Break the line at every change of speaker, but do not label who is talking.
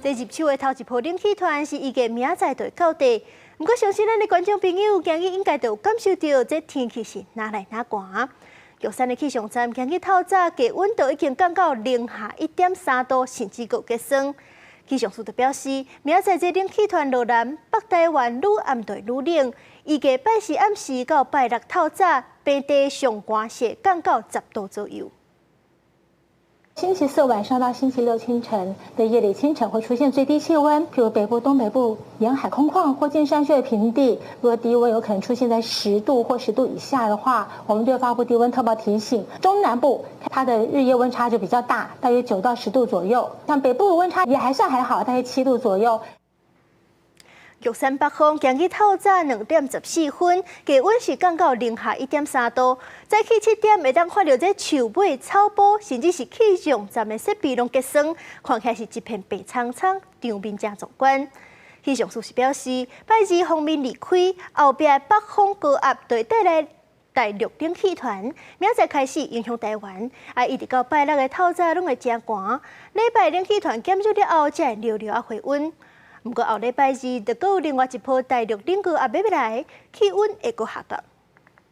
佇入秋的頭一波冷氣團是預計明仔載就會到達。毋過，相信咱的觀眾朋友今日應該都有感受著，這天氣是若來若寒。玉山的氣象站今日透早低溫度已經降到零下1.3度，甚至閣結霜。氣象署就表示，明仔載這冷氣團落南，北台灣愈暗就會愈冷。預計拜四暗時到拜六透早，平地上寒是降到10度左右。
星期四晚上到星期六清晨的夜裡清晨會出現最低氣溫，譬如北部、東北部沿海空曠或近山區的平地，如果低溫有可能出現在十度或十度以下的話，我們就會發布低溫特報提醒。中南部它的日夜溫差就比較大，大約9到10度左右。像北部溫差也還算還好，大約7度左右。
玉山北峰今日透早2點14分，低溫是降到零下1.3度。早起7點會當看著這樹尾、草埔，甚至是氣象站的設備攏結霜，看起來是一片白蒼蒼，場面誠壯觀。氣象署是表示，拜二鋒面離開，後壁北風高壓就會帶來大陸冷氣團，明仔載開始影響台灣，啊，一直到拜六的透早攏會誠寒。禮拜冷氣團減弱了後，才會略略仔回溫。毋過後禮拜二就閣有另外一波大陸冷高壓欲來，氣溫會閣下降。